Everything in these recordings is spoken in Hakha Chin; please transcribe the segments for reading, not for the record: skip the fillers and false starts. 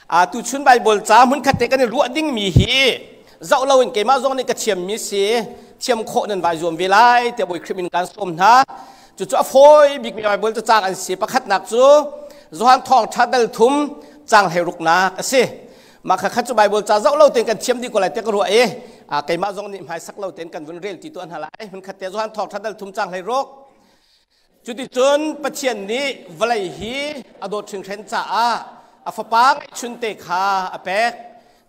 Tuchun Bible ca hmunkhat te kan i ruah dingmi hi zoh loin keimah zong nih ka thiammi si, thiam khawh nan vai zuam ve lai tiah Bawi Khrih min kan sawm hna. Cucu a fawi bikmi Bible cacang an si. Pakhatnak cu Johan Thawngṭha dal thum cang 16nak a si. Mah kha khat cu Bible ca zoh lo tein kan thiam dih ko lai tiah ka ruah i keimah zong nih hmaisak lo tein kan vun rel ti tuah hna lai. Hmunkhat te Johan Thawngṭha dal thum cang 16. Cuticun Pathian nih vawlei hi a dawt hringhren caah a Fapa ngeihchunte kha a pek.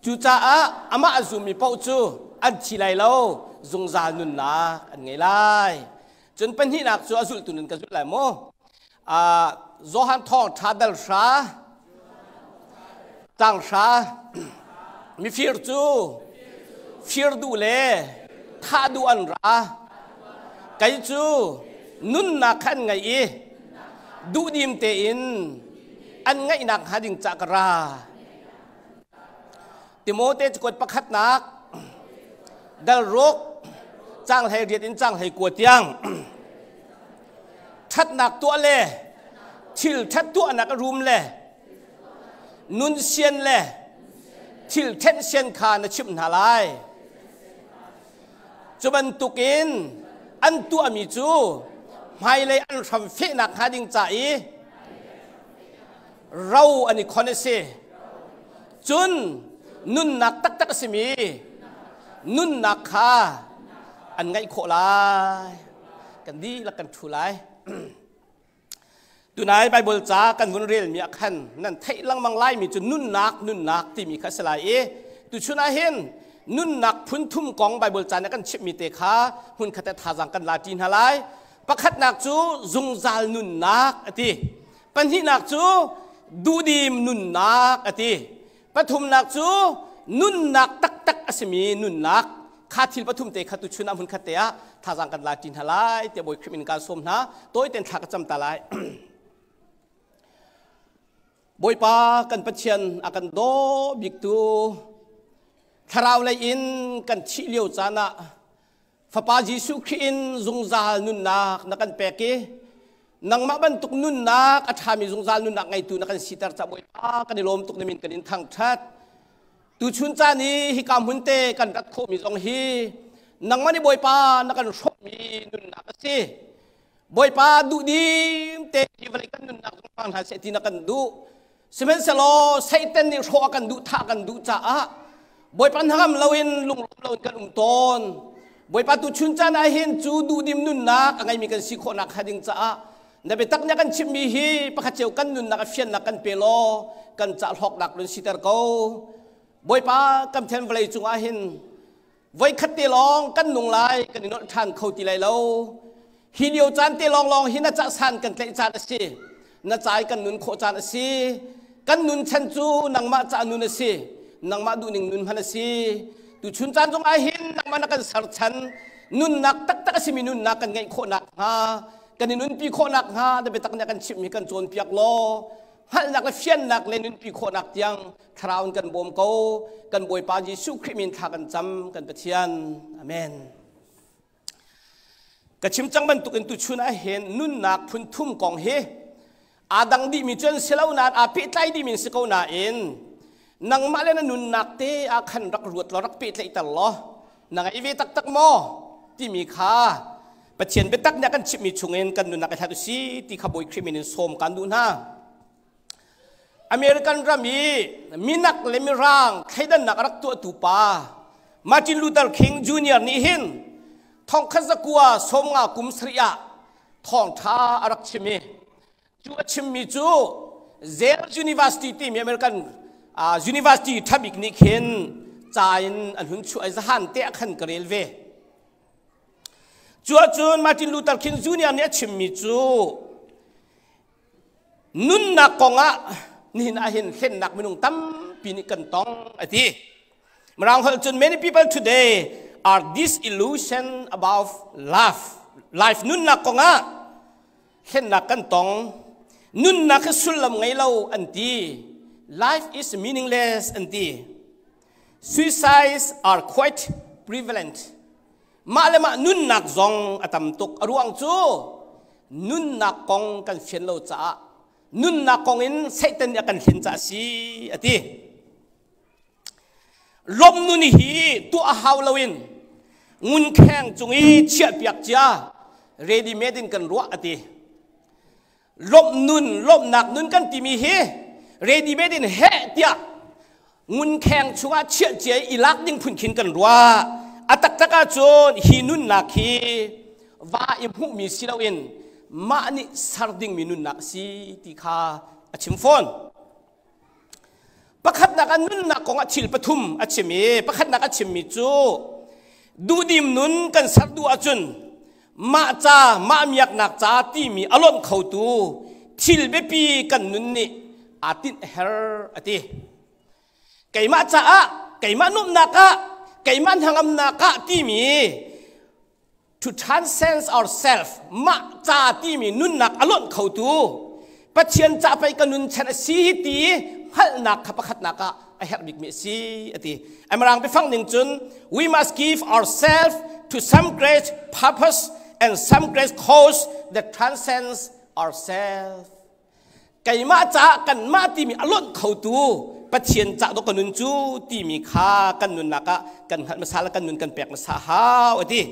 Cucaah amah a zummi paoh cu an thi lai lo, zungzal nunnak an ngei lai. Cun pahnihnak cu a zultu nun ka zulh lai mu. Johan Thawngṭha dal hra, tang hra, mifir cu fir duh le thah duh an ra. Kei cu nunnak kha an ngeih i duhdim tein an ngeihnak hnga ding cah ka ra. Timote cakuat pakhatnak dal ruk cang 18 in cang 19 tiang. Ṭhatnak tuah le thil ṭhat tuahnak a rum le nun sian le thil ṭhenh sian kha na chimh hna lai. Cu bantukin an tuahmi cu hmailei an hram fehnak hnga ding ca i ro an i khon a si. Cun nunnak taktak a simi nunnak kha an ngaih khawh lai. Kan dihlak kan ṭhu lai. Tunai Bible ca kan vun relmi ah khan nan theih lengmang laimi cu nunnak, nunnak timi kha a si lai i tuchun ah hin nunnak phun thum kong Bible ca nih kan chimhmi te kha hmunkhat ah thazaang kan la ṭi hna lai. Pakhatnak cu zungzal nunnak a ti. Pahnihnak cu duhdim nunnak a ti. Pathumnak cu nunnak taktak a simi nunnak. Kha thil pathum te kha tuchun ah hmunkhat te ah thazaang kan la ṭi hna lai tiah Bawi Khrih min kaan sawm hna. Tawi ten thla ka cam ta lai. Bawipa kan Pathian a kan daw biktu, thlarau lei in kan thih lio caan ah Fapa Jesuh Khrih in zungzal nunnak na kan pek i nangmah bantuk nunnak a ṭhami zungzal nunnak ngeitu na kan siter ca Bawipa kan i lawm tuk na min kan in thangṭhat. Tuchun caan i hika hmun te kan rat khawhmi zong hi nangmah nih Bawipa na kan hrawmmi nunnak a si. Bawipa, duhdim te hi vawlei kan nunnak zong hmang hna seh ti na kan duh. Sihmanhsehlaw Satan nih hrawh a kan duh, thah a kan duh caah Bawipa hnangam loin, lunglawm loin kan um tawn. Bawipa, tuchun caan ah hin cu duhdim nunnak a ngeimi kan si khawhnak hnga ding caah na biatak nih a kan chimhmi hi pakhat cio kan nunnak a fiannak kan pe law kan cah hlawknak run siter ko. Bawipa, kan then vawlei cungah hin Voikhat te lawng kan nung lai, kan i nolh ṭhan kho ti lai lo. Hi lio caan te lawnglawng hi na cahsan kan tlaih caan a si. Na cai kan nun khawh caan a si. Kan nun chan cu nangmah ca nun a si. Nangmah duhning nun hman a si. Tuchun caan zong ah hin nangmah na kan ser chan nunnak taktak a simi nunnak kan ngeih khawh nakhnga, kan i nunpi khawh nakhnga na biatak nih a kan chimhmi kan cawnpiak law hngalhnak le fiannak le nunpi khawhnak tiang Thlarau in kan bawm ko. Kan Bawipa Jesuh Khrih min thla kan cam, kan Pathian. Amen. Ka chim cang bantukin tuchun ah hin nunnak phun thum kong hi aa dang dihmi cu an si lo nain, aa pehtlai dihmi an si ko nain, nangmah le na nunnak te ah khan rak ruat law rak pehtlaihter law na ngei ve taktak maw timi kha Pathian biatak nih a kan chimhmi chungin kan nunnak i hlat u si ti kha Bawi Khrih min in sawm kaan duh hna. American ram i minak le mirang thleidannak a rak tuahtu pa Martin Luther King Jr. nih hin 1950 kum sarih ah thawngṭha a rak chim i cu a chimmi cu Yale University timi American university ṭhabik nih khin ca in an hun chuah i zahan te ah khan ka rel ve. Cu ahcun Martin Luther King Jr. nih a chimmi cu nunnak kongah nihin ah hin hlennak minung tampi nih kan tong a ti. Mirang holh cun many people today are disillusioned about life. Life, nunnak kongah hlennak kan tong. Nunnak hi sullam ngei lo an ti. Life is meaningless an ti. Suicides are quite prevalent. Mah le mah nunnak zong a tam tuk. A ruang cu nunnak kong kan fian lo caah, nunnak kong in Satan nih a kan hlen caah a si a ti. Lawmh nun hi tuah a hau loin ngunkheng cung i chiahpiak cia ready made in kan ruah a ti. Lawmh nun, lawmhnak nun kan timi hi ready made in heh tiah ngunkheng chungah chiah cia i lak ding phun khin kan ruah. A taktak ahcun hi nunnak hi va i hmuhmi si loin mah nih ser dingmi nunnak a si ti kha a chim fawn. Pakhatnak ah nunnak kong ah thil pathum a chim i pakhatnak a chimmi cu duhdim nun kan ser duh ahcun mah ca mah miaknak ca timi a lonh khotu thil biapi kan nun nih aa tinh her a ti. Keimah caah, keimah nuamhnak ah, keimah hnangamnak ah timi to transcend ourselves mah ca timi nunnak a lonh khotu Pathian ca pei ka nun chan a si ti hngalhnak kha pakhatnak ah a herh bikmi a si a ti. Mirang biafang ning cun we must give ourselves to some great purpose and some great cause that transcends ourselves. Keimah caah kanmah timi a lonh khotu Pathian cah dawh ka nun cu timi kha kan nunnak ah kan hngalh hmasa le kan nun kan pek hmasa hau a ti.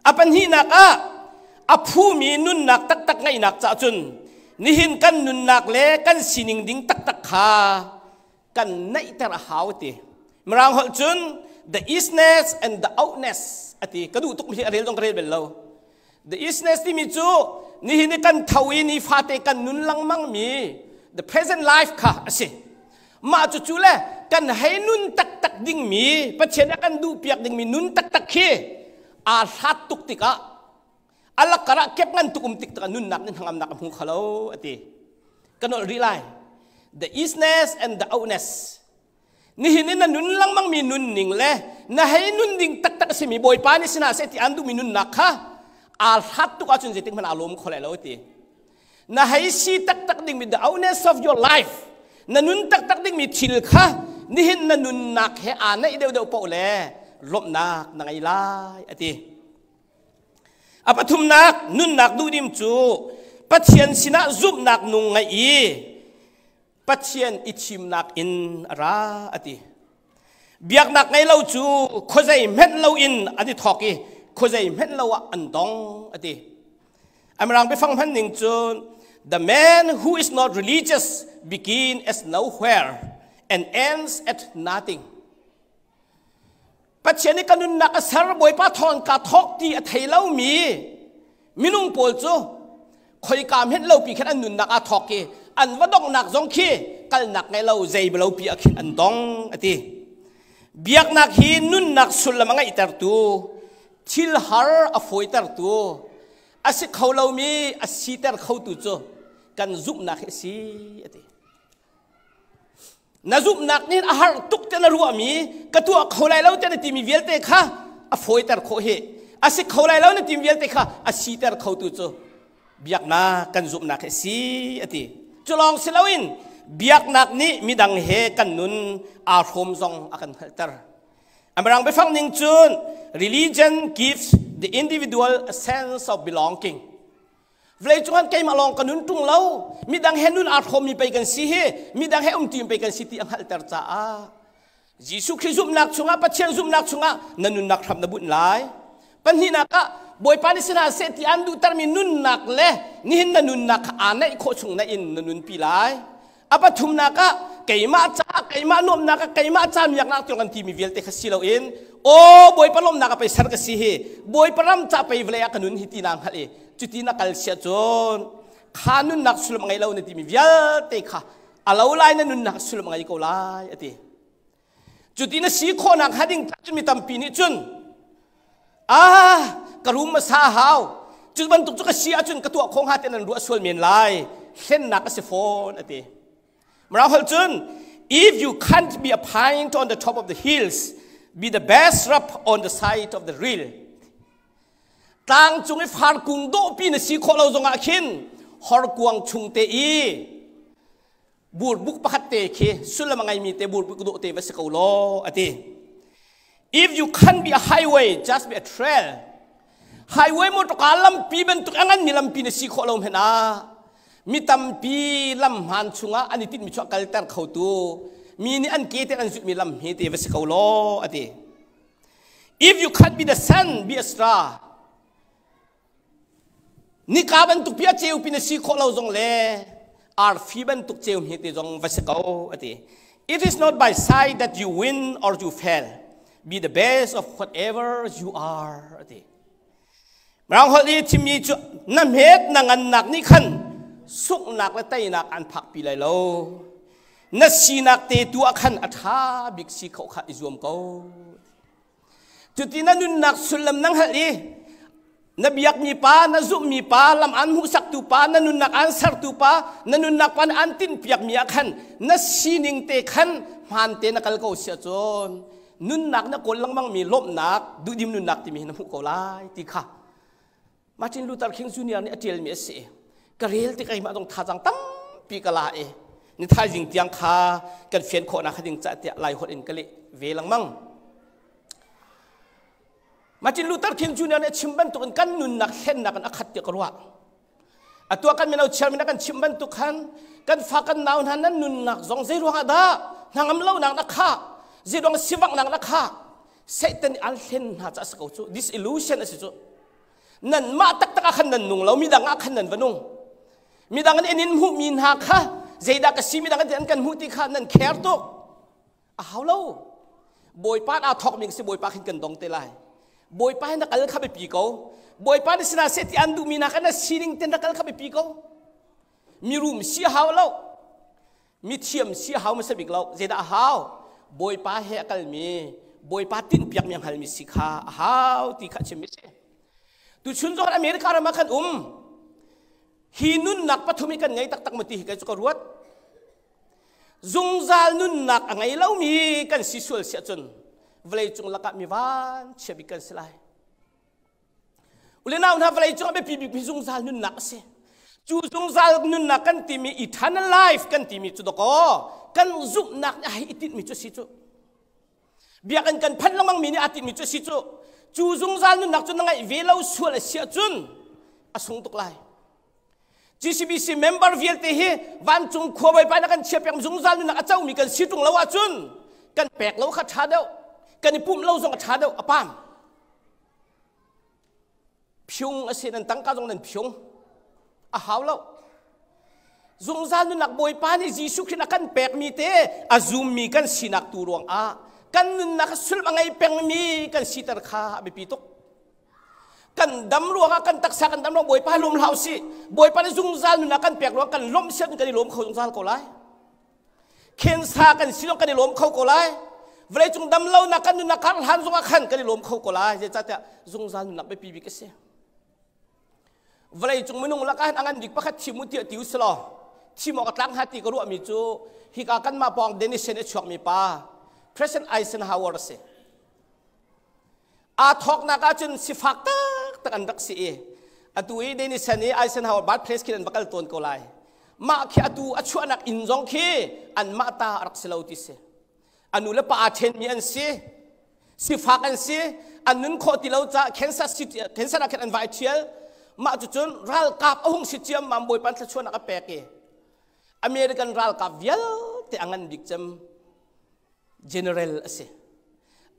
A pahnihnak ah a phumi nunnak taktak ngeihnak cah cun nihin kan nunnak le kan sining ding taktak kha kan naihter a hau a ti. Mirang holh cun the isness and the outness a ti. Ka duh tuk mi hi a rel zong ka rel bel lo. The isness timi cu nihin i kan tho i nifate kan nun lengmang mi the present life kha a si. Mah cucu le kan hei nun taktak dingmi Pathian a kan duhpiak dingmi nun taktak khi aa hlat tuk tikah a lakar ah kep ngan tuk um tik tikah nunnak nih hnangamnak a hmu kho lo a ti. Ka nolh rih lai. The isness and the outness. Nihin in na nun lengmangmi nunning le na hei nun ding taktak a simi Bawipa nih sinah seh ti aan duhmi nunnak kha aa hlat tuk ahcun zeitik hmanh aa lawm kho lai lo ti. Na hei si taktak dingmi the owners of your life na nun taktak dingmi thil kha nihin na nunnak he aa naih deuhdeuh paoh le lawmhnak na ngei lai a ti. A pathumnak nunnak duhdim cu Pathian sinah zumhnak nung ngeih i Pathian i thimnak in a ra a ti. Biaknak ngei lo cu khuazei hmenh lo in an i thawk i khuazei hmenh lo ah an dong a ti. Amirang biafang hman ning cun the man who is not religious begin as nowhere and ends at nothing. Pathian nih ka nunnak a ser Bawipa thawng ka thawk ti a thei lomi minung pawl cu khoika hmenh lo pi khin an nunnak aa thawk i an va donghnak zong khi kalnak ngei lo zei lo pi ah khin an dong a ti. Biaknak hi nunnak sullam a ngeihtertu thil har a fawitertu a si kho lomi a siter khotu cu kan zumhnak hi a si a ti. Na zumhnak nih a har tuk te na ruahmi ka tuah kho lai lo te na timi vialte kha a fawiter khawh hi. A si kho lai lo na timi vialte kha a siter khotu cu biaknak kan zumhnak hi a si a ti. Cu lawng si loin biaknak nih midang he kan nun aa hrawm zong a kan hngalhter. Amarang biafang ning cun religion gives the individual a sense of belonging. Vawleicung ah keimah lawng ka nun ṭung lo. Midang he nun aa hrawmmi pei kan si hi, midang he umṭi pei kan si ti a hngalhter caah Jesuh Khrih zumhnak chungah Pathian zumhnak chungah na nunnak hram na bunh lai. Pahnihnak ah Bawipa nih si hna seh ti aan duhtermi nunnak le nihin na nunnak kha aa naih khawh chung naih in na nunpi lai. A pathumnak ah keimah ca keimah nuamhnak ah keimah ca miaknak tiang kan timi vialte kha si loin aw Bawipa lawmhnak ah pei ser ka si hi Bawipa ram ca pei vawlei ah ka nun hi ti naa hngalh i cuti na kal sia cun kha nunnak sullam ngei lo na timi vialte kha a lo lai na nunnak sullam ngei ko lai a ti. Cuti na si khawhnak hnga ding cun mi tampi nih cun ah ka rum hmasa hau cu bantuk cu ka si ahcun ka tuah khawh hnga ti nan ruah sual men lai hlennak a si fawn a ti. Mirang holh cun if you can't be a pine on the top of the hills be the best shrub on the side of the rill tlang cung i farkung dawhpi na si khawh lo zongah khin horkuang chung te i burbuk pakhat te khi sullam a ngeimi te burbuk dawh te va si ko law a ti. If you can't be a highway, just be a trail. Highway motorka lampi bantuk a nganmi lampi na si khawh lo hmanh ah mi tampi lam hmaan chungah an i tinhmi chu a kalter khotu. Mi nih an ke te an zulhmi lam hi te va si ko law a ti. If you can't be the sun, be a star. Nika bantuk pi a ceu pi na si khawh lo zong le arfi bantuk ceu hi te zong va si ko a ti. It is not by sight that you win or you fail. Be the best of whatever you are a ti. Mirang holh i thimmi cu na hmet na ngannak nih khan sunghnak le teinak an phakpi lai lo. Na sinak te tu ah khan a ṭha bik si kho kha i zuam ko. Cuti na nunnak sullam na hngalh i na biakmi pa, na zumhmi pa, lam an hmuhsaktu pa, na nunnak an sertu pa, na nunnak pa an tinhpiakmi ah khan na sining te khan hmaan te na kal ko si ahcun nunnak na kawl lengmangmi lawmhnak duhdim nunnak timi hi na hmuh ko lai ti kha Martin Luther King Jr. nih a ṭialmi a si. Ka rel tik keimah zong thazaang tampi ka la i ni thaizing tiang kha kan fian khawhnak ding caah tiah lai holh in ka leh ve lengmang. Martin Luther King Jr. nih a chim bantukin kan nunnak hlennak in a khat tiah ka ruah. Atu ah kan mino chairman a kan chimh bantuk khan kan fa kan nau hna nan nunnak zong zei ruangah dah hnangam lonak na khah zei ruang sivanghnak na khah Satan an hlen hna ca a si ko cu disillusion a si cu nan mah taktak ah khan nan nung lo midang ah khan nan va nung midang in in hmuhmi hna kha zeidah ka si midang an kan hmuh ti kha nan care tuk A hau lo. Bawipa aa thawk ning si Bawipa khin kan dong te lai. Bawipa hin na kal kha biapi ko. Bawipa nih sinah seh ti an duhmi nak na sining ten na kal kha biapi ko. Mirum si hau lo. Mi thiam si hau masa bik lo. Zeidah a hau? Bawipa he a kalmi, Bawipa tinhpiak mi a hngalmi si kha a hau ti kha chim mi si. Tuchun zong America ram ah khan um. Hi nunnak pathum hi kan ngei taktak ma ti hi kai cu ka ruat. Zungzal nunnak a ngei lomi kan si sual si ahcun vawleicung lakah mi vanchia bik kan si lai. Ulenau hna vawleicung ah biapi bikmi zungzal nunnak a si. Cu zungzal nunnak kan timi eternal life kan timi cu dakaw kan zumhnak nih a hei i tinhmi cu a si cu. Biakinn kan phanh lengmang mi nih aa tinhmi cu a si cu. Cu zungzal nunnak cu na ngaih ve lo sual a si ahcun a sung tuk lai. GCBC member vialte hi vancung khua Bawipa na kan chia pek zungzal nunnak a comi kan si ṭung lo ahcun kan pek lo kha ṭha deuh kan i pumh lo zong a ṭha deuh a pam phiung a si nan tangka zong nan phiung a hau lo zungzal nunnak Bawipa nih Jesuh Khrih a kan pekmi te a zummi kan sinak tu ruangah kan nunnak sullam a ngei pengmi kan siter kha a biapi tuk Kan dam ruangah kan taksa kan dam ruang Bawipa lawm hlah usih. Bawipa nih zungzal nunnak kan pek ruang kan lawmh sian kan i lawm kho zungzal ko lai. Khensa kan si zong kan i lawm kho ko lai. Vawleicung dam lonak kan nunnak kar hlan zongah khan kan i lawm kho ko lai. Zeicahtiah zungzal nunnak biapi bik a si. Vawleicung minung lakah hin a ngan bik pakhat thim u tiah ti u silaw thim awk a tlak hnga ti ka ruahmi cu hika kanmah pawng Denison i chuakmi pa President Eisenhower a si. Aa thawknak ahcun sifak taktak an rak si i atu i Denison i Eisenhower birthplace khin an va kal tawn ko lai. Mah khi atu a chuahnak inn zong khi anmah ta a rak si lo ti si. A nu le pa aa ṭhenmi an si. Sifak an si. An nun khawh ti lo caah Kansas City, Kansas ah khin an vai ṭhial. Mah cucun ralkap a hung si ciammam Bawipa thluachuahnak a pek i American ralkap vialte a ngan bik cem general a si.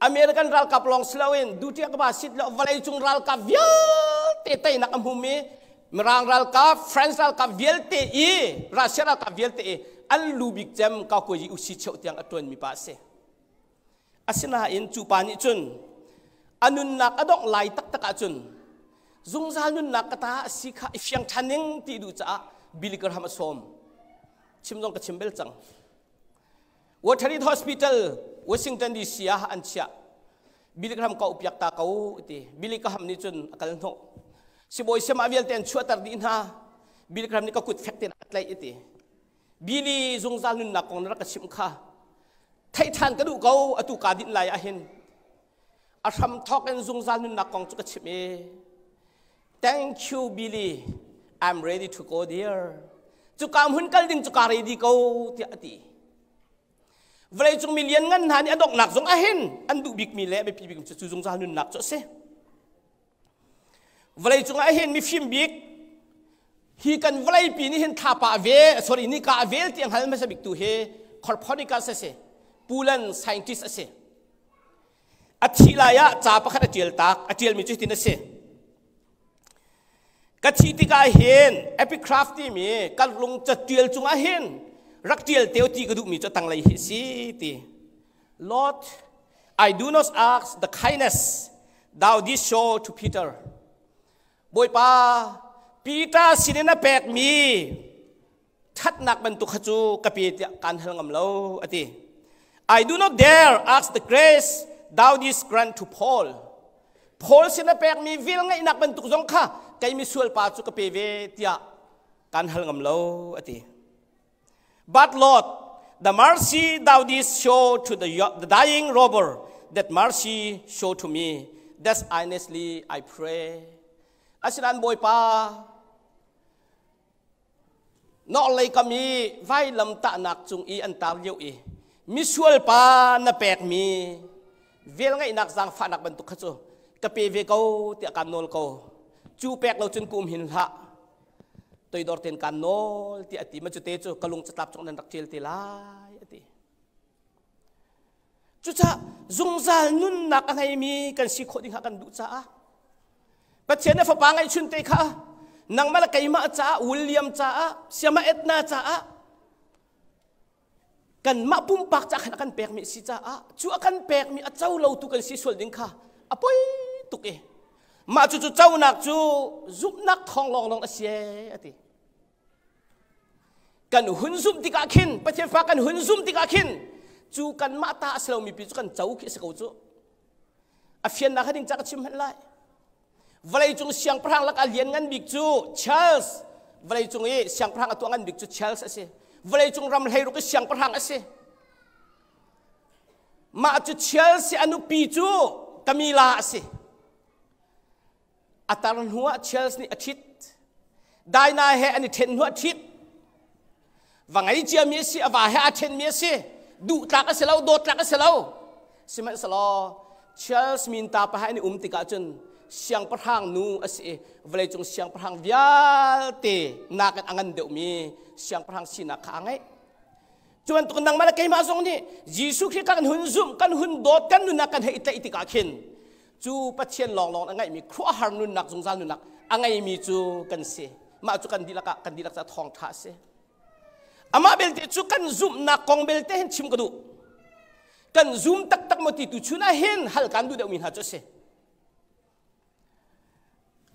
American ralkap lawng si loin duty a ba sit lo vawleicung ralkap vialte teinak a hmumi Mirang ralkap, French ralkap vialte i Russia ralkap vialte i an lu bik cem Kaukayi usi cheu tiang a ṭuanmi pa a si. Asinain cu pa nih cun a nunnak a dongh lai taktak ahcun zungzal nunnak ka ta a si kha i fiang ṭhan ning ti duh caah Billy Graham a sawm. Chim zong ka chim bel cang. Waterreed Hospital, Washington DC ah an chiah. Billy Graham ka upiak ta ko ti. Billy Graham nih cun a kal hnawh. Sibawi siama vialte an chuahter dih hna. Billy Graham nih ka kut fek tein a tlaih ti. Billy zungzal nunnak kong na rak ka chimh kha. Theih ṭhan ka duh ko atu ka dinh lai ahhin. A hram thawk in zungzal nunnak kong cu ka chimh i Thank you Billy I'm ready to go there. Cuka hmun kal ding cu ka ready ko tiah a ti. Vawleicung mi lian ngan hna nih a donghnak zong ahin an duh bikmi le a biapi bikmi cu zungzal nunnak cu a si. Vawleicung ah hin mifim bik hi kan vawleipi nih hin thlapa a ve sorry nika a vel ti a hngal hmasa bik tu hi Copernicus a si. Poland scientist a si. A thih lai ah ca pakhat a ṭial tak. A ṭialmi cu hitin a si. Ka thih tikah hin epigraph timi kan lung catial cungah hin rak ṭial teo ti ka duhmi cu tanglei hi si ti. Lord, I do not ask the kindness thou didst show to Peter. Bawipa, Peter sinin a pekmi ṭhatnak bantuk kha cu ka pe tiah kaan hal ngam lo a ti. I do not dare ask the grace thou didst grant to Paul. Paul sin a pekmi vel ngeihnak bantuk zong kha kei misual pa cu ka pe ve tiah kaan hal ngam lo a ti. But Lord, the mercy thou didst show to the dying robber, that mercy show to me. That's honestly I pray. Asinain Bawipa, Nawlei kam i vailam tahnak cung i an tar lio i misual pa na pekmi velngeihnak zaangfahnak bantuk kha cu ka pe ve ko tiah kaan nawl ko. Cu pek lo cun kum hin hlah. Toidor tein kaan nawl tiah a ti. Ma cu te cu ka lung catlap cung nan rak ṭial te lai a ti. Cucaah zungzal nunnak a ngeimi kan si khawh ding kha kan duh caah Pathian na fapa ngeihchun te kha nangmah le keimah caah William caah Siama Edna caah kanmah pumpak caah khan a kan pekmi si caah cu a kan pekmi a co lo tu kan si sual ding kha a poi tuk i mah cu cu conak cu zumhnak thawng lawnglawng a si a ti. Kan hun zumh tikah khin Pathian fa kan hun zumh tikah khin cu kanmah ta a si lomi pi cu kan co khi a si ko cu. A fiannak kha ding ca ka chim hmanh lai. Vawleicung siangpahrang lakah lian ngan bik cu Charles vawleicung i siangpahrang a tuah ngan bik cu Charles a si. Vawleicung ram hleiruk i siangpahrang a si. Mah cu Charles i a nupi cu Camilla a si. A tar hnuah Charles nih a ṭhit. Dinah he an i ṭhen hnuah ṭhit. Va ngei ciami a si, a va he aa ṭhenmi a si. Duhtlak a si lo, dawttlak a si lo. Sihmanhsehlaw Charles minta pa he an i um tikah cun siangpahrang nu a si i vawleicung siangpahrang vialte nakin a ngan deuhmi siangpahrang sinak kha a ngeih. Cu bantuk nangmah le keimah zong nih Jesuh Khrih kan hun zumh, kan hun dawt, kan nunnak kan hei i tlaih tikah khin cu Pathian lawnglawng a ngeihmi khuahar nunnak zungzal nunnak a ngeimi cu kan si. Mah cu kan dihlak ah kan dihlak ca thawngṭha a si. Amah belte cu kan zumhnak kong belte hin chim ka duh. Kan zum taktak maw ti tu chun ah hin hal kan duh deuhmi hna cu a si.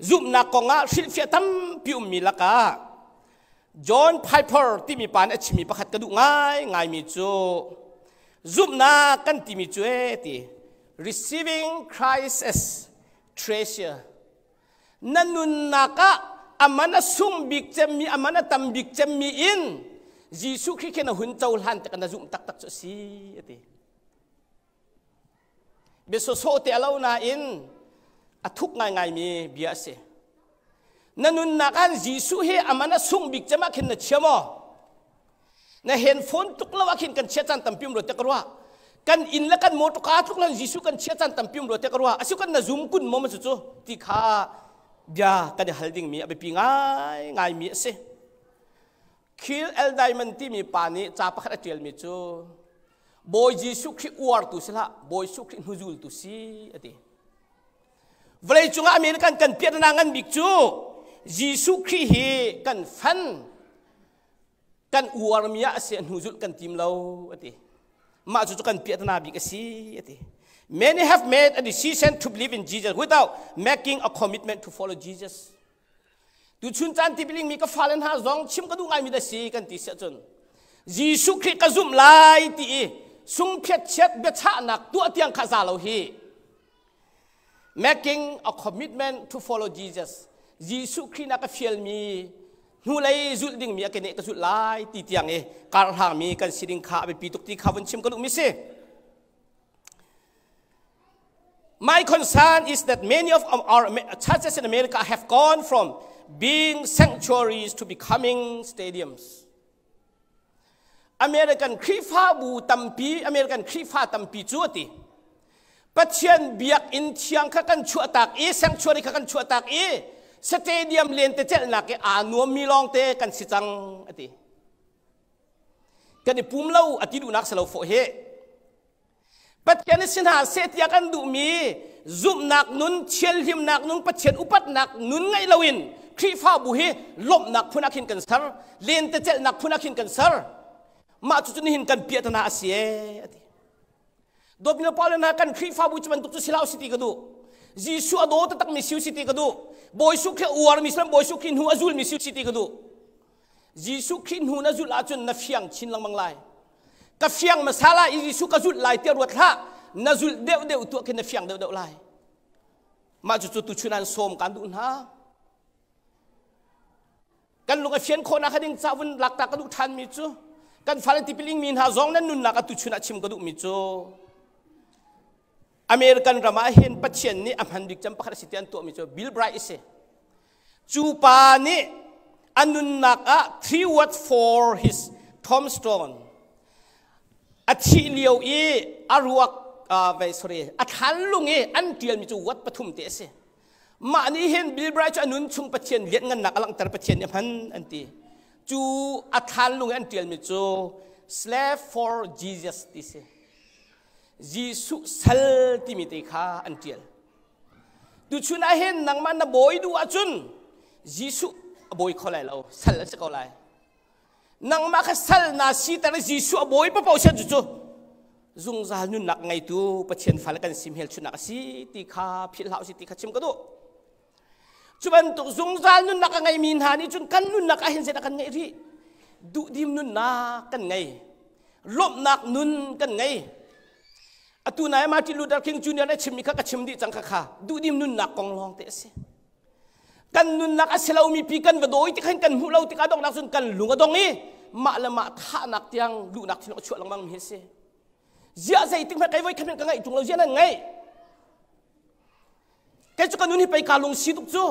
Zumhnak kong ah hrilhfiah tampi ummi lakah John Piper timi pa nih a chimmi pakhat ka duh ngai ngaimi cu zumhnak kan timi cu e ti receiving Christ as treasure na nunnak ah aman a sung bik cemmi aman a tam bik cemmi in Jesuh Khrih khi na hun cohlan tik na zumh taktak cu a si a ti. Bia sawsawh te a lo nain a thuk ngaingaimi bia a si. Na nunnak ah Jesuh hi a man a sung bik cem ah khin na chia maw? Na handphone tuk lo ah khin kan chia caan tampi um rua te ka ruah. Kan inn le kan motor kaa tluk lan Jesuh kan chia caan tampi um rua te ka ruah. Asi kan na zum kun maw ma cu ti kha bia kan i hal dingmi a biapi ngai ngaimi a si. Khil El Diamond timi pa nih ca pakhat a ṭialmi cu Bawi Jesuh Khrih uartu si hlah, Bawi Jesuh Khrih hnuzultu si a ti. Vawleicung ah American kan piahtana ngan bik cu Jesuh Khrih hi kan fan, kan uarmi ah a si a hnuzulh kan tim lo a ti. Mah cu kan piahtana bik a si a ti. Many have made a decision to believe in Jesus without making a commitment to follow Jesus. Tuchun caan tipiling mi ka fale hna zong chim ka duh ngaimi na si kan ti siah cun Jesuh Khrih ka zumh lai ti i sungphiat chiat biachahnak tuah tiang kha za lo hi. Making a commitment to follow Jesus. Jesuh Khrih na ka fialmi hnulei zulh dingmi a keneh ka zulh lai ti tiang i karhlangmi kan si ding kha a biapi tuk ti kha vun chim ka duhmi si. My concern is that many of our churches in America have gone from being sanctuaries to becoming stadiums. American Khrihfabu tampi, American Khrihfa tampi cu ati. Pathian biakinn thiang kha kan chuahtak i sanctuary kha kan chuahtak i stadium lentecelhnak i aa nuammi lawngte kan si cang ati. Kan i pum lo ati duhnak si lo fawh hi. Pathian si hna seh tiah kan duhmi zumhnak nun, thianhlimnak nun, Pathian upatnak nun ngeih loin Khrihfabu hi lawmhnak phun ah khin kan ser, lentecelhnak phun ah khin kan ser. Mah cu nihin kan piahtana a si ee a ti. Dawtmi Paul hna kan Khrihfabu cu bantuk cu si hlah si ti ka duh. Jesuh a daw taktakmi si si ti ka duh. Bawi Jesuh Khrih a uarmi si Bawi Jesuh Khrih hnu a zulmi si si ti ka duh. Jesuh Khrih hnu na zulh ahcun na fiang chin lengmang lai. Ka fiang hmasa lai i Jesuh ka zulh lai tiah ruat hlah. Na zulh deuhdeuh tuah khin na fiang deuhdeuh lai. Mah cucu tuchun an sawm kan duh hna. Kan lung a fian khawhnak ding ca vun lakta ka duh ṭhanmi cu kan fale tipil ingmi hna zong nan nunnak a tuchun ah chim ka duhmi cu American ram ah hin Pathian nih a hman bik cem pakhat a si ti an tuahmi cu Bill Bright a si. Cu pa nih a nunnak ah three words for his tombstone a thih lio i a ruak uh, sorry a thlan lung i an ṭialmi cu word pathum te a si. Mah nih hin Bill Bright cu a nun chung Pathian lianhngannak a langhter Pathian nih a hman an ti. Cu a thlan lung i an ṭialmi cu Slave for Jesus ti si. Jesuh sal timi te kha an ṭial. Tuchun ah hin nangmah na bawi duh ahcun Jesuh a bawi kho lai lo, sal a si ko lai. Nangmah kha sal na siter i Jesuh a bawi paoh sian cu zungzal nunnak ngeitu Pathian fale kan si hmelchunhnak a si ti kha philh hlah usih ti kha chim ka duh. Cu bantuk zungzal nunnak a ngeimi hna nih cun kan nunnak ah hin zeidah kan ngeih rih? Duhdim nunnak kan ngei. Lawmhnak nun kan ngei. Atu nai Martin Luther King Jr. a chimmi kha ka chim dih cang kha kha duhdim nunnak kong lawng te a si. Kan nunnak a si lomi pi kan va dawi tik khan kan hmuh lo tikah donghnak cun kan lung a dong i mah le mah thahnak tiang luhnak thinlung a chuah lengmang mi hi a si. Ziah zeitik hmanh kai voi khat ka ngaih ṭung lo ziah nan ngaih. Kei cu ka nun hi pei ka lung si tuk cu.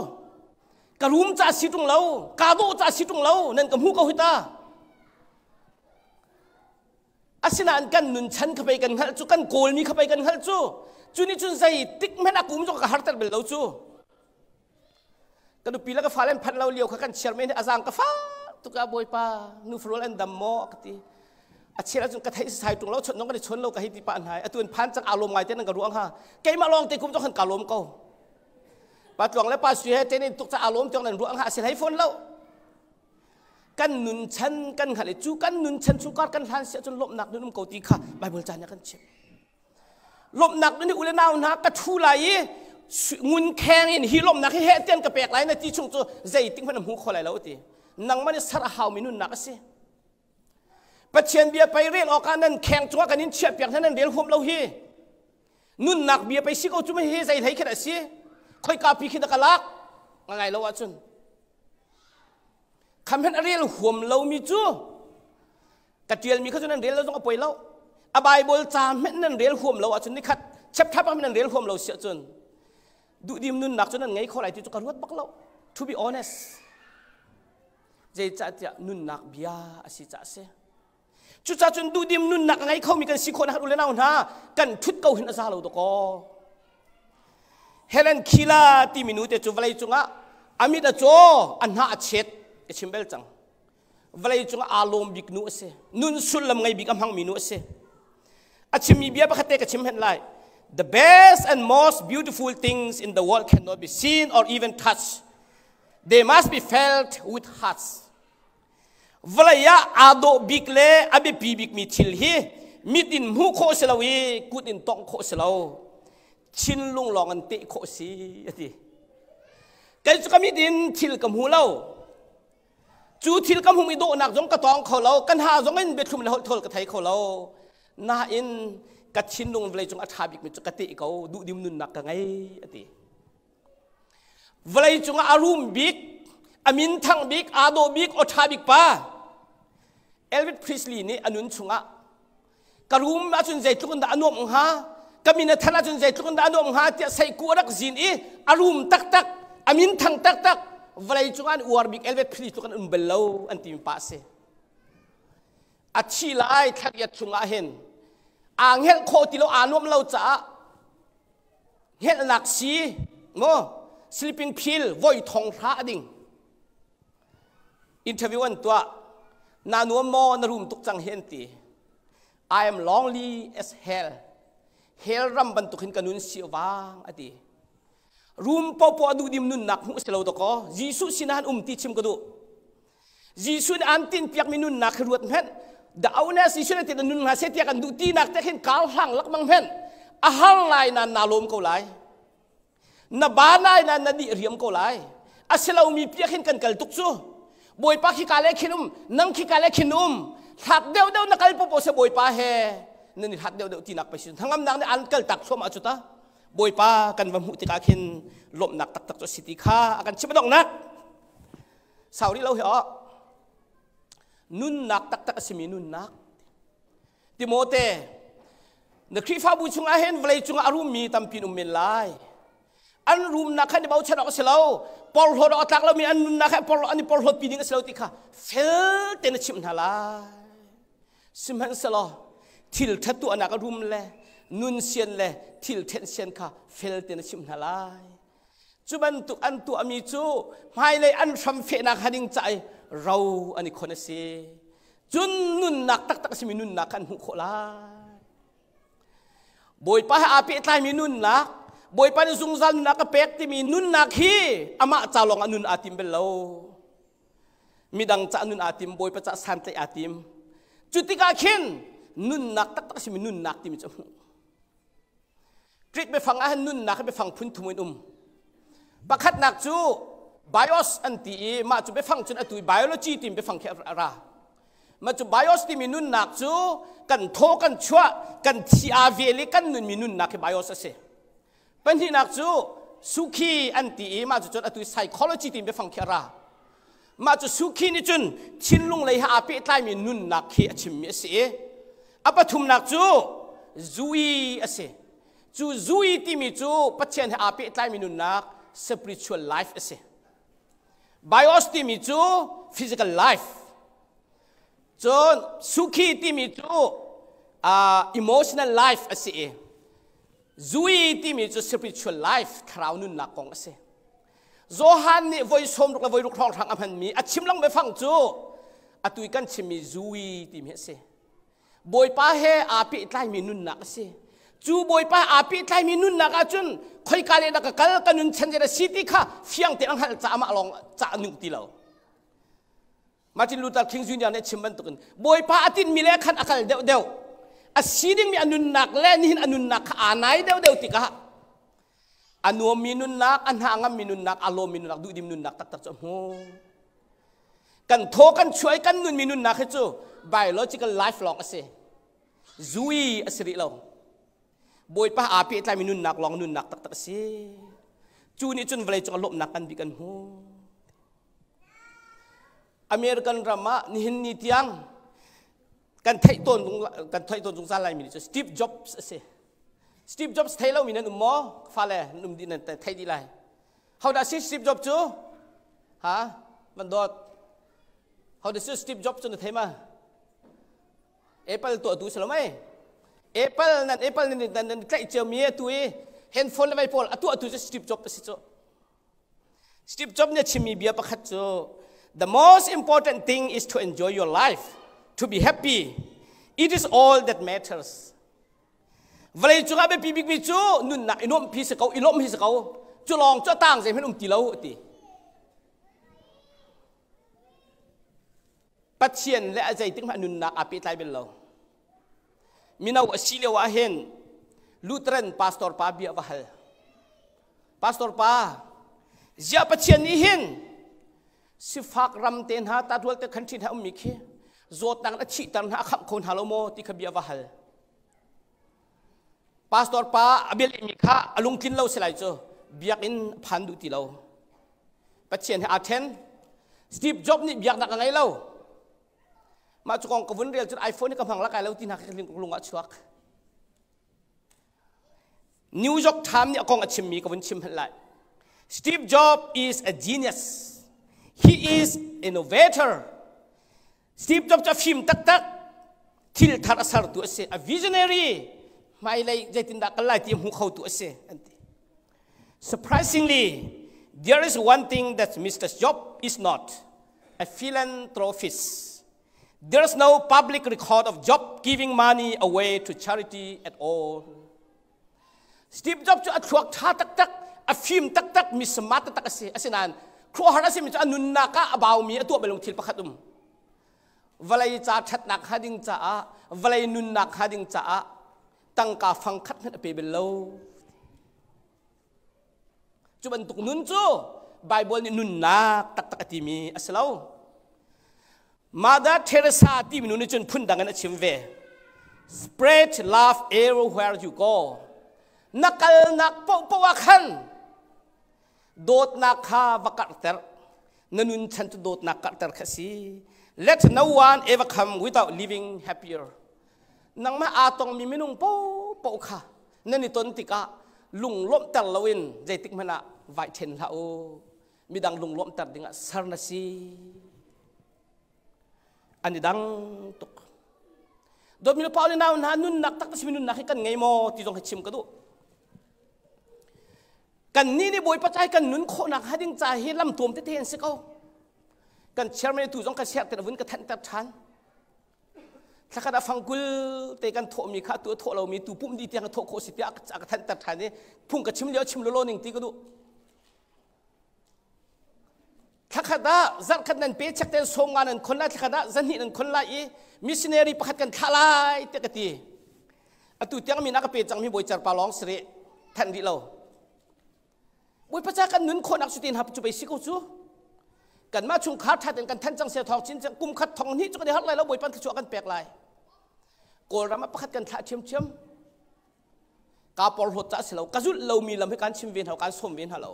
Ka rum ca si ṭung lo, ka dawh ca si ṭung lo, nan ka hmu ko hi ta. Asinain kan nun chan kha pei kan hngalh cu, kan kawlmi kha pei kan hngalh cu. Cu nih cun zeitik hmanh a kum zong ka harter bel lo cu. Ka nupi le ka fale an phanh lo lio kha kan chiar men a zaang ka fa tuk ah bawipa nu farul an dam maw ka ti. A chiar ahcun ka theih sai ṭung lo chawnh zong kan i chawn lo ka hei ti pah hna atu an phan cang aa lawm ngai te nan ka ruang ha keimah lawng te kum zong khan ka lawm ko. Pa tluang le pa sui he ten in tuk ca aa lawm tiang nan ruang ha a si hlei fawn lo. Kan nun chan kan hngalh i cu kan nun chan chungkar kan hlan si ahcun lawmhnak nun um ko ti kha Bible ca nih a kan chimh. Lawmhnak nun hi u le nau hna ka ṭhu lai i ngun kheng in hi lawmhnak hi heh tian ka pek lai na ti chung cu zeitik hmanh na hmu kho lai lo ti. Nangmah nih ser a haumi nunnak a si. Pathian bia pei rel awkah nan kheng cungah kan in chiahpiak hna nan rel huam lo hi. Nunnak bia pei si ko cu hi zei hlei khin a si. Khoika pi khi na ka lak ngai lo ahcun. Kham hen a rel huam lomi cu ka ṭialmi kha cu nan rel lo zong a poi lo. A Bible ca hmenh nan rel huam lo ahcun nikhat chapter pakhat nan rel huam lo si ahcun duhdim nunnak cu nan ngei kho lai ti cu ka ruat bak lo. To be honest. Zeicahtiah nunnak bia a si caah a si. Cucaah cun duhdim nunnak a ngei khomi kan si khawh nak u le nau hna kan ṭhut ko hin a za lo dakaw. Helen Keller timi nu te cu vawlei cungah a mit a caw, a hnah a chet ka chim bel cang. Vawlei cungah aa lawm bik nu a si. Nun sullam ngei bik a hmangmi nu a si. A chimmi bia pakhat te ka chim hen lai. The best and most beautiful things in the world cannot be seen or even touched. They must be felt with hearts. Vawlei ah aa dawh bik le a biapi bikmi thil hi mit in hmuh khawh si lo i kut in tongh khawh si lo. Thinlung lawng in teh khawh si a ti. Kei cu ka mit in thil ka hmu lo. Cu thil ka hmuh i dawhnak zong ka tawng kho lo. Kan ha zong in biathlum le holh thawl ka thei kho lo. Nain ka thinlung vawlei cung a ṭha bikmi cu ka teh ko duhdim nunnak ka ngei a ti. Vawlei cungah a rum bik, a minthang bik, aa dawh bik, aw ṭha bik pa Elvis Presley nih a nun chungah ka rum ahcun zeitluk in dah a nuamh hnga, ka min a than ahcun zeitluk in dah a nuamh hnga tiah seiku a rak zin i a rum taktak, a minthang taktak, vawlei cungah an uar bik Elvis Presley tluk an um bal lo an timi pa a si. A thi lai thlariat chungah hin aa hngelh khawh ti lo, aa nuamh lo caah hngelhnak si maw sleeping pill voi thong hra a ding interview an tuah na nuam maw na rum tuk cang hi an ti I am lonely as hell. Hell ram bantuk hin ka nun si wang ati. Rum popo a duhdim nunnak hmuh si lo dakaw Jesuh sinah an um ti chim ka duh. Jesuh nih an tin piakmi nunnak hi ruat hmenh. The owners Jesuh nih tin nun hna se tiah kan duh tinak te khin kar hlang lakmang hmenh. A har lai na na lawm ko lai. Na ba nai na na di riam ko lai. A si lomi piak hin kan kal tuk cu. Bawipa khi ka le khin um, nang khi ka le khin um. Hlat deuh deuh na kal popo se Bawipa he nan i hlat deuh deuh tinak pei si. Hnangamnak nih an kal tak thluahmah cu ta. Bawipa kan va hmuh tikah khin lawmhnak taktak cu a si ti kha a kan chimh donghnak. Sau rih lo hi aw. Nunnak taktak a simi nunnak. Timote, na Khrihfabu chungah hin vawlei cungah a rummi tampi um men lai. An rumnak kha ni bochan awk a si lo. Porhlawt awk a tlak lomi an nunnak kha porhlawt an i porhlawt pi ding a si lo ti kha fel tein na chimh hna lai. Sihmanhsehlaw thil ṭhat tuahnak a rum le nun sian le thil ṭhen sian kha fel tein na chimh hna lai. Cu bantuk an tuahmi cu hmailei an hram fehnak hnga ding ca i ro an i khon a si. Cun nunnak taktak a simi nunnak kha an hmuh khawh lai. Bawipa he aa pehtlaimi nunnak, Bawipa nih zungzal nunnak a pek timi nunnak hi amah ca lawng ah nun aa tim bal lo. Midang ca nun aa tim, Bawipa ca santlaih aa tim. Cu tikah khin nunnak taktak a simi nunnak timi cu a hmuh. Greek biafang ah hin nunnak hi biafang phun thum in um. Pakhatnak cu bios an ti i mah cu biafang cun atu i biology timi biafang khi a ra. Mah cu bios timi nunnak cu kan thaw kan chuah kan thi aa vel i kan nunmi nunnak hi bios a si. Pahnihnak cu sukhi an ti i mah cu cun atu i psychology timi biafang khi a ra. Mah cu sukhi nih cun thinlung lei he aa pehtlaimi nunnak khi a chimmi a si i a pathumnak cu zui a si. Cu zui timi cu Pathian he aa pehtlaimi nunnak spiritual life a si. Bios timi cu physical life. Cun sukhi timi cu emotional life a si i zui timi cu spiritual life thlarau nunnak kong a si. Johan nih voi 60 le voi ruk hrawnghrang a hmanmi a chim lang biafang cu atu i kan chimmi zui timi a si. Bawipa he aa pehtlaimi nunnak a si. Cu Bawipa aa pehtlaimi nunnak ahcun khoika le dah ka kal ka nun chan a si ti kha fiang tein a hngalh caah amah lawng cah a nung ti lo. Martin Luther King Jr. nih a chim bantukin Bawipa a tinhmi le khan a kal deuhdeuh. A si dingmi a nunnak le nihin a nunnak kha aa nai deuhdeuh tikah a nuammi nunnak, a hna ngammi nunnak, a lawmmi nunnak, duhdim nunnak taktak cu a hmu. Kan thaw kan chuah i kan nunmi nunnak hi cu biological life lawng a si. Zui a si rih lo. Bawipa aa pehtlaimi nunnak lawng nunnak taktak a si. Cu nih cun vawlei cung a lawmhnak kan bik kan hmu. American ram ah nihin ni tiang kan theih tawn kan theih tawn zungzal laimi cu Steve Jobs a si. Steve Jobs thei lomi nan um maw? Fale nan um dih nan thei dih lai. How dah si Steve Jobs cu? Ha? Van dawt. How dah si Steve Jobs cu na thei ma? Apple tuah tu si lo mei? Apple nan Apple nan nan nan tlaih cio mi atu i handphone le vai pawl a tuah tu cu Steve Jobs a si cu. Steve Jobs nih a chimmi bia pakhat cu the most important thing is to enjoy your life, to be happy. It is all that matters. Vawlei cungah biapi bikmi cu nunnak i nuamhpi si ko, i lawmh hi si ko. Cu lawng cu a tang zeihmanh um ti lo a ti. Pathian le a zeitik hmanh nunnak aa pehtlai bel lo. Mino a si lio ah hin Lutheran pastor pa bia va hal. Pastor pa, ziah Pathian nih hin sifak ram te hna tatual te country hna ummi khi zawtnak a thihter hna a khamh kho hna lo maw ti kha bia va hal. Pastor pa a bia lehmi kha a lungtlin lo si lai cu biakinn phan duh ti lo. Pathian he aa then. Steve Jobs nih biaknak a ngei lo. Mah cu kong ka vun rel cun iPhone hi ka hmang la kai lo ti hna kha lung ah chuak. New York Times nih a kong a chimmi ka vun chim hmanh lai. Steve Jobs is a genius. He is innovator. Steve Jobs cu a fim taktak. Thil thar a sertu a si. A visionary. Hmailei zeitindah kal lai ti a hmu khotu a si. An ti. Surprisingly, there is one thing that Mr. Jobs is not, a philanthropist. There's no public record of Job giving money away to charity at all. Steve Jobs cu a thluak ṭha taktak, a fim taktak, mi smart taktak a si. Asinain khuaruahhar a simi cu a nunnak ah a baumi a tuah balung thil pakhat um. Vawlei ca ṭhatnak hnga ding caah, vawlei nunnak hnga ding caah tangka fang khat hmanh a pe bal lo. Cu bantuk nun cu Bible nih nunnak taktak a timi a si lo. Mother Teresa timi nu nih cun phundang in a chim ve. Spread love everywhere you go. Na kalnak paohpaoh ah khan dawtnak kha va karhter. Na nun chan cu dawtnak karhter kha si. Let no one ever come without living happier. Nangmah aa tongmi minung paohpaoh kha nan i ton tikah lunglawmhter loin zeitik hmanh ah vai ṭhen hlah u. Midang lunglawmhter dingah ser na si. An i dang tuk. Dawtmi le pa le nau hna nunnak tak simi nunnak hi kan ngei maw ti zong hi chim ka duh. Kan nih nih Bawipa cai kan nun khawhnak hnga ding ca hi lam tuam tete an si ko. Kan chairman tu zong ka share te vun ka thanhter ṭhan. Thlakhat ah fangkul te kan thawhmi kha tu a thawh lomi tu pum di tiang a thawh khawh si tiah a ka thanhter ṭhan i phung ka chim lio chim lolo ning ti ka duh. Thlakhat ah zarhkhat nan pe chek ten sawm nga nan khon lai thlakhat ah zahnih nan khon lai i missionary pakhat kan thlah lai tiah ka ti. Atu tiang min a ka pe cangmi bawi cerpa lawng si rih thanh rih lo. Bawipa ca kan nun khawhnak cu tin hap cu pei si ko cu. Kanmah chungkhar ṭha tein kan than cang sia thawng chin kum khat thong hnih cu kan i harh lai lo Bawipa thluachuah kan pek lai. Kawlram ah pakhat kan thlah ṭhiamṭhiam. Ka porhlawt ca si lo ka zulh lomi lam hi kan chim ve hna kan sawm ve hna lo.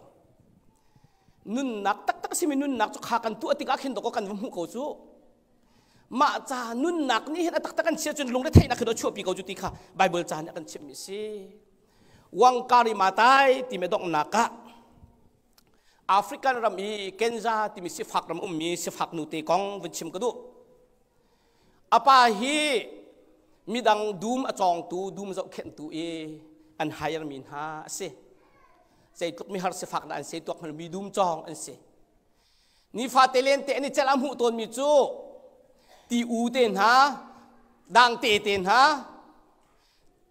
Nunnak taktak simi nunnak cu kha kan tuah tikah khin dawk kan va hmuh ko cu. Mah ca nunnak nih hin a taktak kan chia cun lungre theihnak khi do chuahpi ko cu ti kha Bible ca nih a kan chimhmi si. Wangkari Matai timi donghnak ah African ram i Kenza timi sifak ram ummi sifak nute kong vun chim ka duh. A pa hi midang dum a cawngtu, dum zohkhenhtu i an hire mi hna a si. Zeitluk mihar sifak dah an si tuak mi dum cawng an si. Nifate lente an i celh a hmuh tawnmi cu ti u te hna, dangte te hna,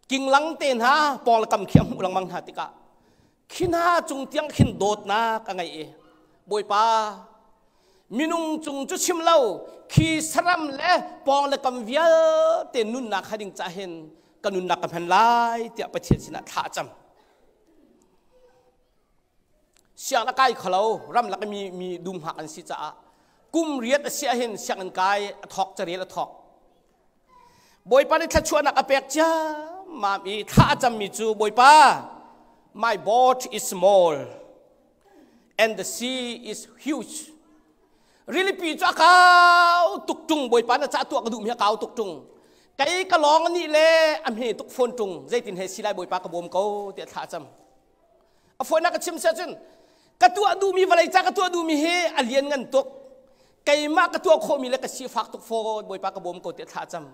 kinglang te hna pawng le kam khi a hmuh lengmang hna tikah khi hna cung tiang khin dawtnak a ngei i Bawipa minung cung cu chim lo khi saram le pawng le kam vialte nunnak ha ding ca hin ka nunnak ka hman lai tiah Pathian sinah thla a cam. Siang a kai kholo ramlak mi mi dumhak an si caah kum riat a si ahhin sianginn kai a thawk carel a thawk Bawipa nih thluachuahnak a pek ciammam i thla a cammi cu Bawipa, my boat is small and the sea is huge. Rilipi cu a kau tuk ṭung Bawipa na cah tuah ka duhmi a kau tuk ṭung. Kei ka lawng nih le a hme tuk fawn ṭung zeitin he si lai Bawipa ka bawm ko tiah thla a cam. A fawinak ka chim siah cun ka tuah duhmi vawlei ca ka tuah duhmi hi a lian ngan tuk keimah ka tuah khawhmi le ka sifak tuk fawn bawipa ka bawm ko tiah thla cam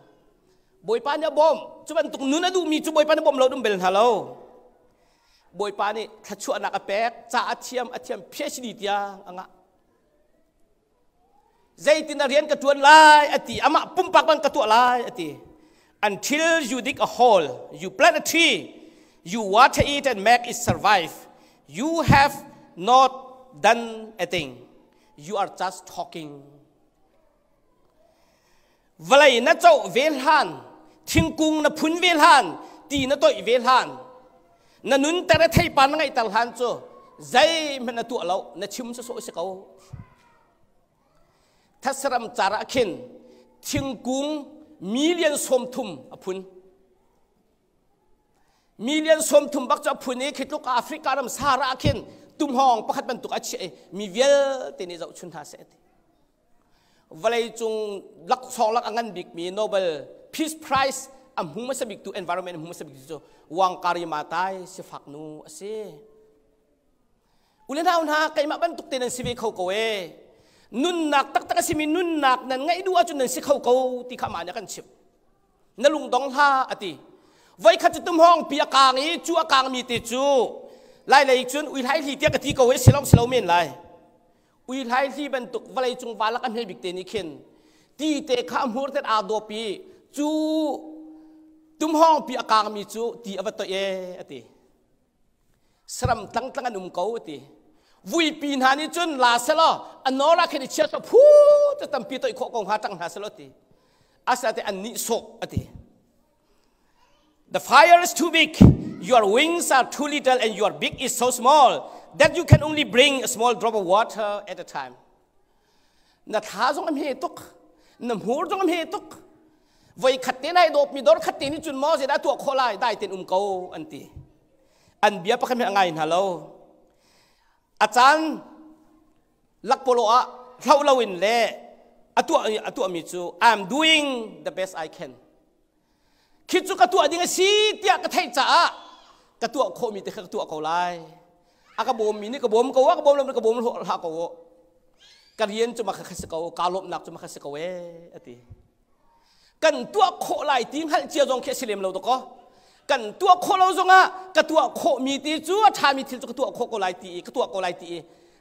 bawipa nih a bawm cu bantuk nun a duhmi cu bawipa nih bawm lo dum bel hna lo bawipa nih thluachuahnak a pek ca a thiam a thiam PhD tiang a ngah Zeitin a rian ka ṭuan lai a ti. Amah pumpak bang ka tuah lai a ti. Until you dig a hole, you plant a tree, you water it and make it survive. You have not done a thing. You are just talking. Vawlei na coh ve hlan, thingkung na phun ve hlan, ti na toih ve hlan, na nunter i theipar na ngeihter hlan cu zeihmanh na tuah lo, na chim sawsawh si ko. Thatsaram car ah khin thingkung million 30 a phun. Million 30 bak cu a phun i khi tluk Africa ram Sahara ah khin tumhawng pakhat bantuk a chiah i mi vialte nih zohchun hna seh ti. Vawleicung laksawng lak a ngan bikmi Nobel Peace Prize a hmu hmasa biktu environment a hmu hmasa biktu cu Wangari Maathai sifak nu a si. Ule nau hna keimah bantuk te nan si ve kho ko e. Nunnak taktak a simi nunnak nan ngeih duh ahcun nan si kho ko ti kha mah nih a kan chimh. Na lungdong hlah a ti. Voikhat cu tumhawng pi a kaang i cu a kaangmi te cu lai lei cun ui hlai hli tiah ka ti ko e silong silo men lai. Ui hlai hli bantuk vawlei cung va lak a hme bik te nih khin ti te kha a hmur te aa dawp i cu tumhawng pi a kaangmi cu ti a va toih e a ti. Saram tlangtlang an um ko ti. Vuipi hna nih cun la selaw a nawr ah khin i chia so phu te tampi toih khawh ko hnga ṭang hna selaw ti. Asate an nih sawh a ti. The fire is too big, your wings are too little, and your beak is so small that you can only bring a small drop of water at a time. Na thla zong a hme tuk, na hmur zong a hme tuk. Voi khat te nai dawp mi dor khat te nih cun maw zeidah tuah khawh lai dai ten um ko an ti. An bia pakhat a ngai hna lo. A caan lakpolo ah hloh loin le a tuah a tuahmi cu I'm doing the best I can. Khi cu ka tuah ding a si tiah ka theih caah ka tuah khawhmi te kha ka tuah ko lai. A ka bawmmi nih ka bawm ko, a ka bawm lo ka bawm hlah ko. Ka rian cu mah kha si ko, kaa lawmhnak cu mah kha si ko ee, a ti. Kan tuah khawh lai ti hngalh cia zong khi a si lem lo dakaw. Kan tuah khawh lo zongah ka tuah khawhmi ti cu a ṭhami thil cu ka tuah khawh ko lai ti i ka tuah ko lai ti i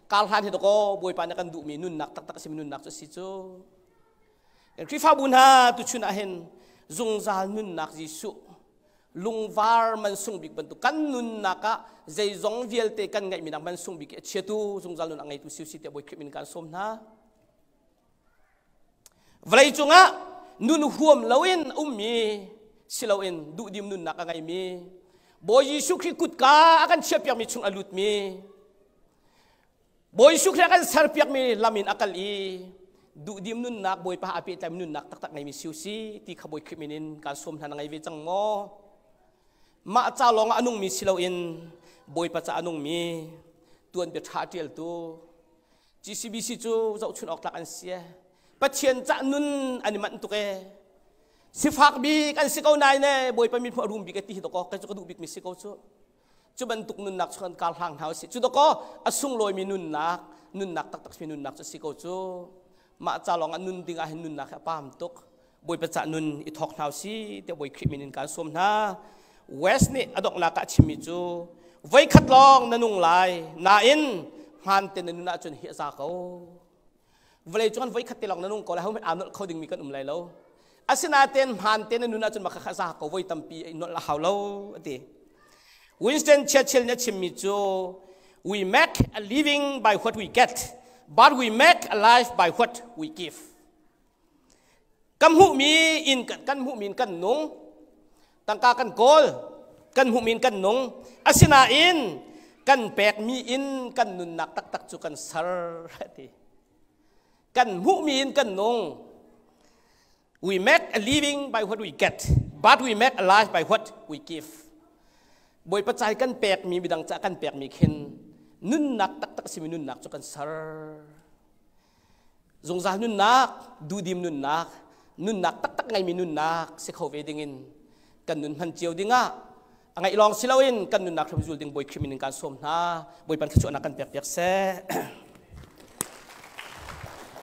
kar hlan hi dakaw Bawipa nih kan duhmi nunnak taktak a simi nunnak cu a si cu. Khrihfabu hna tuchun ah hin zungzal nunnak Jesuh lungvar mansung bik bantuk kan nunnak ah zeizong vialte kan ngeihmi nak mansung bik i a chiatu zungzal nun a ngeitu si si tiah Bawi Khrih min kan sawm hna. Vawlei cungah nun huam loin ummi si loin duhdim nunnak a ngeimi Bawi Jesuh Khrih kutka a kan chiahpiakmi chung a lutmi Bawi Jesuh Khrih a kan serpiakmi lam in a kal i duhdim nunnak Bawipa a pehtlaimi nunnak taktak ngeimi si si ti kha Bawi Khrih min in kaan sawm hna na ngei ve cang maw? Mah ca lawng ah a nungmi si loin Bawipa ca a nungmi tuanbia ṭha a ṭialtu GCBC cu zohchun awk tlak an si. Pathian cah nun an i manh tuk ee. Sifak bik an si ko nain ee Bawipa min a rum bik e ti hi dawkaw kei cu ka duh bikmi si ko cu. Cu bantuk nunnak cu kan kar hlang hna usih. Cu dawkaw a sunglawimi nunnak, nunnak taktak simi nunnak cu si ko cu. Mah ca lawng ah nun ding ah hin nunnak hi a pam tuk. Bawipa cah nun i thawk hna usih tiah Bawi Khrih min in kaan sawm hna. West nih a donghnak ah a chimmi cu voikhat lawng na nung lai nain hmaan te na nun ahcun hi a za ko. Vawlei cung voikhat te lawng na nung ko lai ho aa nolh kho dingmi kan um lai lo. Asinain hmaan te na nun ahcun mah kha za ko voi tampi i nolh a hau lo a ti. Winston Churchill nih a chimmi cu we make a living by what we get but we make a life by what we give. Kan hmuhmi in kan hmuhmi in kan nung. Tangka kan kawl, kan hmuhmi in kan nung. Asinain kan pekmi in kan nunnak taktak cu kan ser ti. Kan hmuhmi in kan nung. We make a living by what we get, but we make a life by what we give. Bawipa cai kan pekmi midang ca kan pekmi khin nunnak taktak simi nunnak cu kan ser. Zungzal nunnak, duhdim nunnak, nunnak taktak ngeimi nunnak si kho ve dingin kan nun hman cio dingah a ngaih lawng si loin kan nunnak hram zul ding Bawi Khrih min in kan sawm hna. Bawipa thluachuahnak kan pek piak seh.